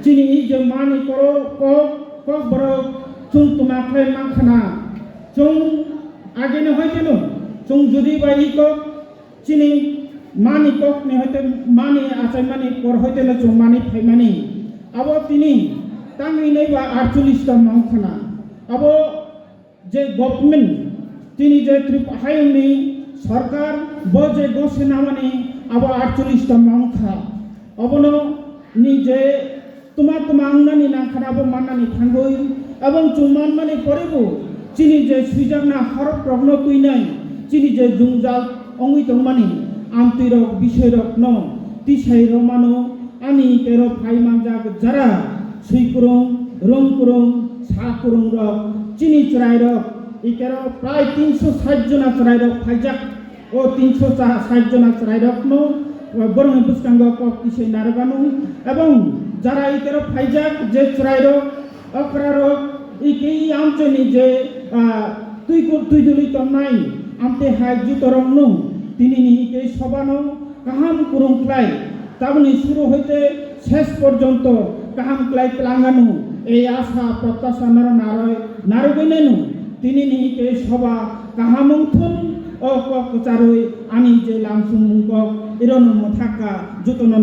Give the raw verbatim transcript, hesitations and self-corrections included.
Chini i je mani koro kok, kok borok chwng tuma khlai mankha na. Chwng agini hoiteno chwng jodi bai i kok chini mani kokni hoite mani achaimani por hoiteno chwng mani phaimani. Abo tini tangwi naiba aatchollish ta mankha na. Abo je government, tini je Trip-, hayungni sorkar, bo je gose namani abo aatchollish ta mankha. Obono ni je tuma tuma wngnani nangkhana abo mannani thangwi, ebong chwng manmani porebo chini je swijakna horokrokno twinai, chini je jwngjal wngwi tongmani, amtwirok bisoyrokno tisai rwmano. Ani tero phai manjak jara swikwrwng, rwngkwrwng, sakwrwngrok, chini chwrairok, ikero prai tinso sait jona chwrairok phaijak. O tinso sait jona chwrairokno borokni bwskango kok tisai narwkano, ebong jara ikero phaijak je chwrairok, okrarok, ike i amchoni je, ah, twi ku-, twi duli tongnai, amte hai jutorokno tinini ike sobano kaham kwrwng khlai, taboni suru hoite ses porjonto kaham khlai tlangano, ei asa protyasha noro narwi, narwgwineno tinini ike soba kaham wngthun, o kok kwcharwi ani je lamsongmung kok irono mwthakha, jutono